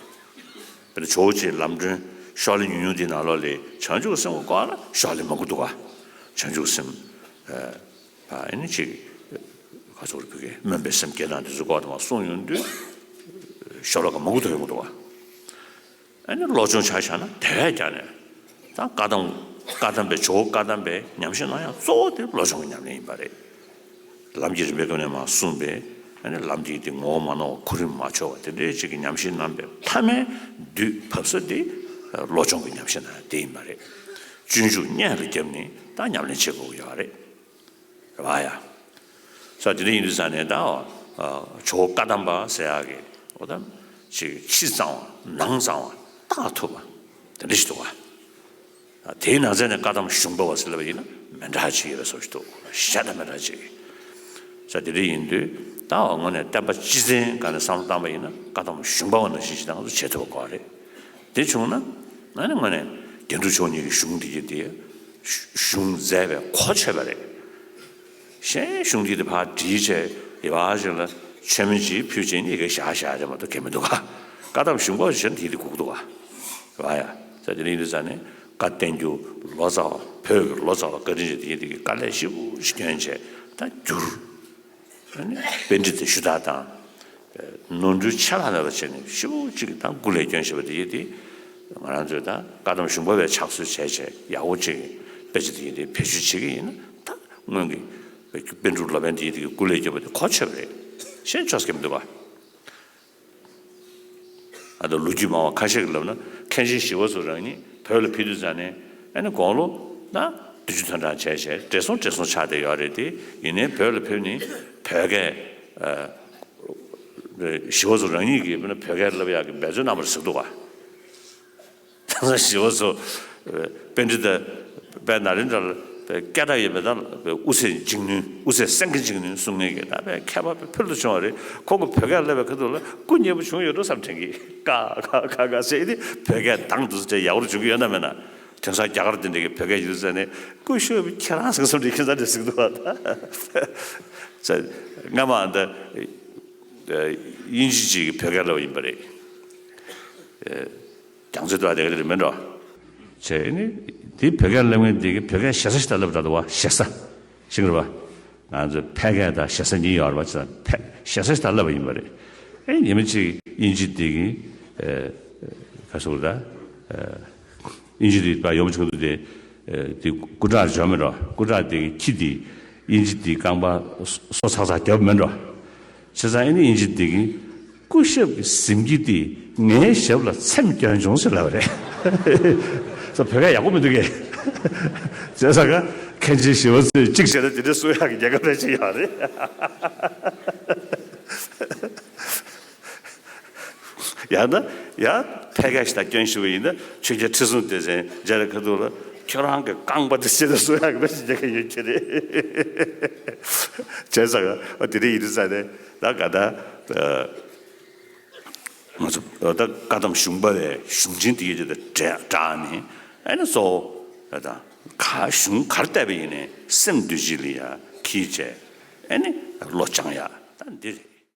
དཔེར་ན་ཇོ་བོ་རྗེའི་ལམ་སྒྲོན་ཤོག་ལེ་ཉུང་ཉུང་དེའི་ནང་ལོགས་ལ་བྱང་ཆུབ་སེམས་ཀྱི་སྐོར་ལ་ཤོག་ལེ་མང་པོ་འདུག་ག། བྱང་ཆུབ་སེམས། ཨ་ནི་ཅིག་ག་ཚོད་རེད། བོད་སྐད་སྨོན་པའི་སེམས་བསྐྱེད་སྟངས་དེ་ཚོའི་སྐོར་དེ་མར་གསུངས་ཡོང་དུས། ཤོ་ལོ་ཀ་མང་པོ་ཐོན་ཡོང་གི་འདུག་ག། ཨ་ནི་བློ་སྦྱོང་ཆ་བཞག་ན་དེ་བས་ཀྱང་ནས། ད་བཀའ་གདམས། བཀའ་གདམས་པའི་ཇོ་བོ་བཀའ་གདམས་པའི་ཉམས་བཞེས་གནང་ཡག་གཙོ་བོ་དེ་བློ་སྦྱོང་གི་ཉམས་ལེན་ཡིན་པ་རེད། ལམ་གྱི་རིམ་པའི་སྐབས་ནས་མར་གསུངས་པའི། ཨ་ནི་ལམ་འདིའི་དེ་ངོ་བོ་མ་ནོར་བ། གོ་རིམ་མ་འཆོར་བ། དེ་འདྲའི་ཅིག་གི་ཉམས་བཞེས་གནང་པའི་མཐའ་མའི་དུས་བབས་ས་དེ་བློ་སྦྱོང་གི་ཉམས་བཞེས་གནང་ཡག་དེ་ཡིན་པ་རེད། སྤྱོད་འཇུག་སྙན་ལ་བརྒྱབ་ནས་ད་ཉམས་ལེན་བྱེད་དགོས་ཀྱི་ཡོད་རེད། རེད་པ་ཡ། ས་དེ་འདྲ་ཡིན་དུས་ཙང་ནས་ད། ཨ། ཇོ་བོ་བཀའ་གདམས་པ་ཟེར་ཡག་གི་འོ་ད་ཅིག་ཕྱི་གཙང་བ་ནང་གཙང་བ་བརྟག་ཐུབ་པ་དེ་འདྲ་ཞིག་འདུག་ག། ཨ། དེའི་ནང་ཚན་ནས་བཀའ་གདམས་གཞུང་པ་བ་ཟེར་ལབ་པ་ཡིན་ན་མི་འདྲ་ཅིག་ཡོད་པའི་བཟོ་ཞིག་འདུག། གཞན་དང་མི་འདྲ་ཅིག། ས་དེ་འདྲ་ཡིན་དུས་ད་འོ་དངོས་གནས་བསྟན་པ་སྤྱི་མཚན་སྒང་ནས་བསམ་བློ་བཏང་པ་ཡིན་ན་བཀའ་གདམས་གཞུང་པ་བ་ནང་བཞིན་ཞིག་ད་ང་ཚོ་བྱེད་ཐུབ་པ་དགོས་རེད། དེ་བྱུང་ན། ཨ་ནི་དངོས་གནས་དགེ་ཕྲུག་མཆོག་གཉིས་ཀྱི་གཞུང་འདི་གི་དེ་གཞུང་མཛད་པའི་གོ་ཆོད་པ་རེད། གཞན་གཞུང་འདི་དེ་ཕར་བྲིས་བྱས་ཡི་བ་ཞིག་ལ་ མཆོད་མེ་ཅིག་ཕུལ་བྱས་ནས་ཡི་གེ་བཞག་བཞག་རེད་མ་གཏོགས་གལ་མི་འདུག་ག། བཀའ་གདམས་གཞུང་པ་བཞིན་དེ་དེ་སྒུག་འདུག་ག། རེད་བ་ཡ། ས་དེ་ནས་ཡིན་དུས་ཙང་ནས་བཀའ་བསྟན་རྒྱུ་ལོ་ཙཱ་བ་བོད་ཀྱི་ལོ་ཙཱ་བ་བཀའ་དྲིན་ཅན་དེ་དེ་གི་དཀའ་ལས་ཞེ་པོ་ཞིག་བསྐྱོན་བྱས་ད་བསྒྱུར། ཨ་ནི་པཎྜི་ཏའི་ཞུ་དག་དང་། ནོར་འཁྲུལ་ཆད་ལྷག་མེད་པ་བྱས་ནས་ཞེ་པོ་ཅིག་དང་སྐུ་ལས་བསྐྱོན་བཞིན་པ་དེ་ཡིན་དེ། ང་རང་ཚོས་ད་བཀའ་གདམས་གཞུང་པ་བས་ཕྱག་སྲོལ་བྱས་བྱས་ཡག་པོ་ཅིག་དཔེ་ཆ་དེ་ཡིན་དེ་བེད་སྤྱོད་བྱེད་ཀྱི་ཡིན་ན་ད་སྔོན་གྱི་པཎ་གྲུབ་ལོ་པཎ་དེ་ཡིན་དེ་གི་སྐུ་ལས་བསྐྱོན་པ་དེ་གོ་ཆོད་པ་རེད། ཤེས་ཆོག་ཟེར་གྱི་མི་འདུག་བ། ཨ་ད་ལོ་རྒྱུས་མང་བ་ཁ་ཤས་ཀྱིས་ལབ་ན་མཁན་ཆེན་ཞི་བ་འཚོ་རང་ཉིད་བོད་ལ་ཕེབས་དུས་ཙང་ནས་ཨ་ནི་དགུང་ལོ་ན་བདུན་ཅུ་ཐོན་གྲངས་བྱས་བྱས་བགྲེས་སོང་བགྲེས་སོང་ཆགས་བསྡད་ཡོད་རེད་དེ། ཡིན་ནའི་བོད་ལ་ཕེབས་ནས་བོད་སྐད་ཨ། ཞི་བ་འཚོ་རང་ཉིད་ཀྱིས་བོད་སྐད་བསླབ་ཡག་གི་འབད་བརྩོན་གནང་བ་རེད་ཟེར་འདུག་བ། དེང་སང་ཞི་བ་འཚོ་པཎྜི་ཏ་དཔལ་ནཱ་ལེནྡྲ་ལ་སྐད་གྲགས་ཡོད་པའི་ད་དབུ་ཚད་འཇིགས་ནུས་དབུ་ཚད་སེང་གེ་འཇིགས་ནུས་གསུང་མཁན་གྱི་ད་དཔེ་མཁས་པ་དཔེ་ཕུལ་དུ་བྱུང་བ་རེད། ཁོང་གིས་བོད་སྐད་བསླབ་པའི་ཁ་ཐུག་ལ་སྐུ་མཉེལ་པོ་བྱུང་ཡོད་འགྲོ་བསམ་དྲན་གྱི། ཀ་ཁ་ཁ་ཁ་ཟེར་ཏེ་བོད་སྐད་དྭངས་སུ་བྱས་ཡག་པོ་བྱུང་གི་ཡོད་ན་མེད་ན། དེང་སང་རྒྱ་གར་དེ་འདྲ་གི་བོད་སྐད་ཡིན་ཟེར་ནས་སྐུ་ཞབས་ཁྱེད་རང་ཟེར་བསམ་དྲན་ཁྱེད་ཚང་འདྲ་ཟེར་གི་འདུག་བ། ད་སྔ་མ་ད་དབྱིན་ཇི་ཅིག་གི་བོད་སྐད་བསླབ་པ་ཡིན་པ་རེད། རྒྱང་ཚོད་ཏོག་དེ་ག་དེ་རེད་མིན་འགྲོ། བྱས་ནི་དེ་བོད་སྐད་སླེབས་མཁན་དེ་གི་བོད་སྐད་ཞེ་ས་ཞིག་ད་ལབ་འདྲ་འདུག་བ། ཞེ་ས་ཤིང་རེད་བ། ང་ཚོ་ཕལ་སྐད་དང་ཞེ་ས་གཉིས་ཡོད་རེད་བ། ཅི་ད་ཕལ་ཞེ་ས་ཞིག་ད་ལབ་པ་ཡིན་པ་རེད། ཨེ་ཉི་མ་གཅིག་དབྱིན་ཇི་དེ་གི་ཨེ་ག་སོག་ར་ཨེ་དབྱིན་ཇི་དེ་པ་ཡོམ་ཆུང་དུ་དེ་ཨེ་དེ་སྐུ་དྲག་འཇོག་མིན་འགྲོ། སྐུ་དྲག་དེ་གི་ཁྱི་དེ་དབྱིན་ཇི་དེ་རྐང་པ་སོ་ཚག་ཚག་རྒྱབ་མིན་འགྲོ། བྱས་ཙང་ཨེ་ནི་དབྱིན་ཇི་དེ་གི་སྐུ་ཞབས་ཀྱི་གཟིམ་སྐྱིད་དེ་ངའི་ཞབས་ལ་ཚེམས་སྐྱོན་བྱུང་ཟེར་ལབ་པ་རེད། ས་བོད་སྐད་ཡག་པོ་མི་འདུག་གས། བྱས་ཙང་ཀ་མཁན་ཆེན་ཞི་བ་འཚོས་གཅིག་བྱས་ན་དེ་འདྲ་གསུང་ཡག་གི་རྒྱལ་ཁབ་རེ་ཅིག་ཡོད་རེད། ཡང་ན་ཡང་ཕལ་སྐད་ཞིག་དང་སྐྱོན་ཞུ་བ་ཡིན་ན་ཆོས་རྒྱལ་ཁྲི་སྲོང་ལྡེ་བཙན་མཇལ་ཁ་ཐུག་ལ་ཁྱོད་རང་གི་རྐང་པ་དེ་བྱས་ན་གསུང་ཡག་གི་རེ་ཅིག་རྒྱལ་ཁབ་ཡོད་ཀྱི་རེད། བྱས་ཙང་ཨ་དེ་འདྲ་ཡིན་དུས་ཙང་ནས་ད་ག་ད། ང་ཚོ་ད་བཀའ་གདམས་གཞུང་པ་བའི་གཞུང་ཆེན་དེ་གའི་ཆེད་དུ་སྦྲགས་ནས་ཨ་ནི་གཙོ་བོ་ད་ག་གཞུང་གར་བལྟས་པ་ཡིན་ནའི་སེམས་འདུ་བྱེད་ལ་ཡ་འཁྱེར་བྱས་ཨ་ནི་བློ་སྦྱང་ཡ་ད་འདི་རེད།